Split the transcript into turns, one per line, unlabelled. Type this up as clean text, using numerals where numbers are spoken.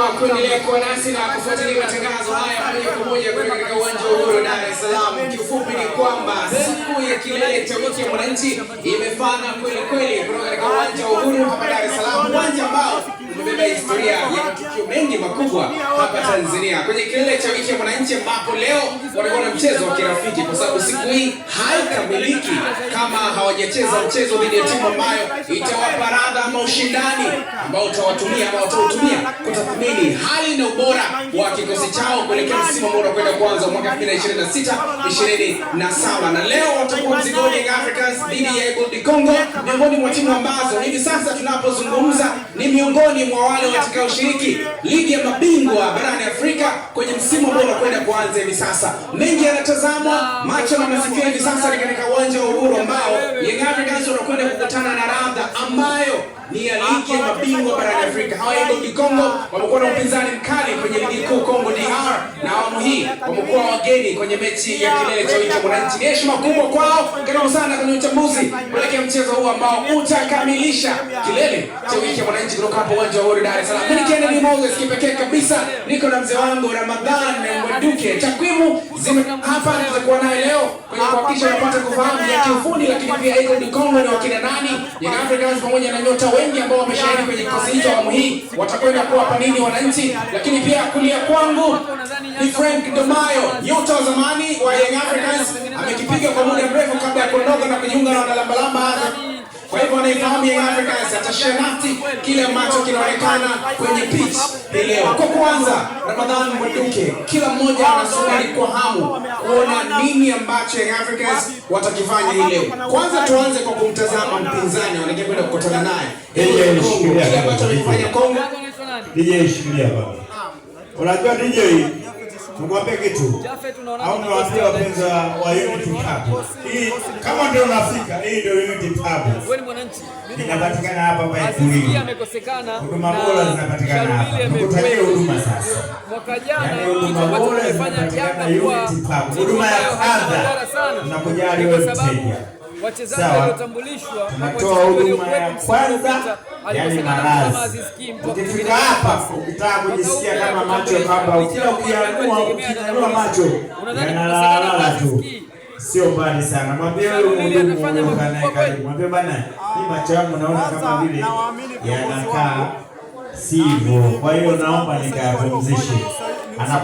Kwa kuendelea kuwa nasi na kufuatilia matangazo haya moja kwa moja kutoka katika uwanja wa Uhuru, Dar es Salaam. Kiufupi ni kwamba siku ya kilele cha Wiki ya Mwananchi imefana kweli kweli kutoka katika uwanja wa Uhuru hapa Dar es Salaam, uwanja ambao umebeba historia ya matukio mengi makubwa hapa Tanzania, kwenye kilele cha Wiki ya Mwananchi ambapo leo watakuwa na mchezo wa kirafiki, kwa sababu siku hii haikamiliki kama hawajacheza mchezo dhidi ya timu ambayo itawapa radha ama ushindani ambao utawatumia ama watautumia kutathmini hali na ubora wa kikosi chao kuelekea msimu ambao unakwenda kuanza mwaka 2026 27. Na leo watakuwa mzigoni Young Africans dhidi ya Aigle du Congo, miongoni mwa timu ambazo hivi sasa tunapozungumza ni miongoni mwa wale watakaoshiriki Ligi ya Mabingwa barani Afrika kwenye msimu ambao unakwenda kuanza hivi sasa. Mengi yanatazamwa, macho na masikio hivi sasa ni katika uwanja wa Uhuru ambao Young Africans wanakwenda kukutana na radha ambayo ni ya Ligi ya Mabingwa barani Afrika. Hawa Aigle du Congo wamekuwa na upinzani mkali kwenye Ligi Kuu Congo DR, na awamu hii wamekuwa wageni kwenye mechi ya kilele cha Wiki ya Mwananchi. Ni heshima kubwa kwao. Karibu sana kwenye uchambuzi kuelekea mchezo huu ambao utakamilisha kilele cha Wiki ya Mwananchi kutoka hapo uwanja wa Uhuru, Dar es Salaam. Mimi ni Kennedy Moses, kipekee kabisa niko na mzee wangu Ramadhan Mwaduke. Takwimu zime hapa, tutakuwa naye leo kwenye kuhakikisha unapata kufahamu ya kiufundi, lakini pia Aigle du Congo ni wakina nani, Young Africans pamoja na nyota wengi ambao wameshahidi kwenye kikosi hicho awamu hii watakwenda kuwapa nini wananchi. Lakini pia kulia kwangu ni Frank Domayo, nyota wa zamani wa Young Africans, amekipiga kwa muda mrefu kabla ya kuondoka na kujiunga na wanalambalamba. Kwa hivyo anaifahamu Young Africans, atashare nasi kile ambacho kinaonekana kwenye pitch hii leo. Kwa kwanza, Ramadhan Mwaduke, kila mmoja anasubiri kwa hamu kuona nini ambacho Young Africans watakifanya hii leo. Kwanza tuanze kwa kumtazama mpinzani wanaingia kwenda kukutana naye,
DJ,
Kongo,
shikilia
kile ambacho amekifanya Kongo.
DJ, shikilia baba. Unajua DJ, tukwambie kitu au niwaambie wapenzi wa Unity Pub. Hii kama ndio unafika, hii ndio Unity Pub.
Wewe ni mwananchi.
Inapatikana hapa hapa
Aziz Ki
Ikulini.
amekosekana
Huduma bora
na
zinapatikana hapa.
Shalulile
Tukutajie
amekuwepo.
huduma sasa.
Mwaka jana
Yaani
kitu
huduma
ambacho
bora
kimefanya
zinapatikana
Yanga kuwa
Unity Pub.
timu
Huduma ya
ambayo haina
kwanza
madhara sana
tunakujali
ni kwa
wewe
sababu
mteja.
wachezaji
Sawa.
waliotambulishwa ama
Tunatoa
wachezaji
huduma ya
waliokuwepo msimu
kwanza,
uliopita
yani
alikosekana mtu kama
malazi.
Aziz Ki, mtu wa
Ukifika
kutengeneza
hapa
nafasi.
ukitaka
Mwaka huu
kujisikia
pia
kama macho
kutambulishwa,
kwamba
licha
kila
ya kwamba
ukiamua
alitegemea
ukinyanyua
atatambulisha.
macho
Unadhani kukosekana kwa
yanalalala
Aziz
tu,
Ki
sio mbali sana. Mwambie huyu
Shalulile
mhudumu
atafanya
huyu
makubwa
kanaye
kweli?
karibu, mwambie bana, hii macho yangu naona kama
Kwanza
vile
nawaamini viongozi
yanakaa
wangu.
sivyo, kwa hiyo naomba nikayapumzishe. Ana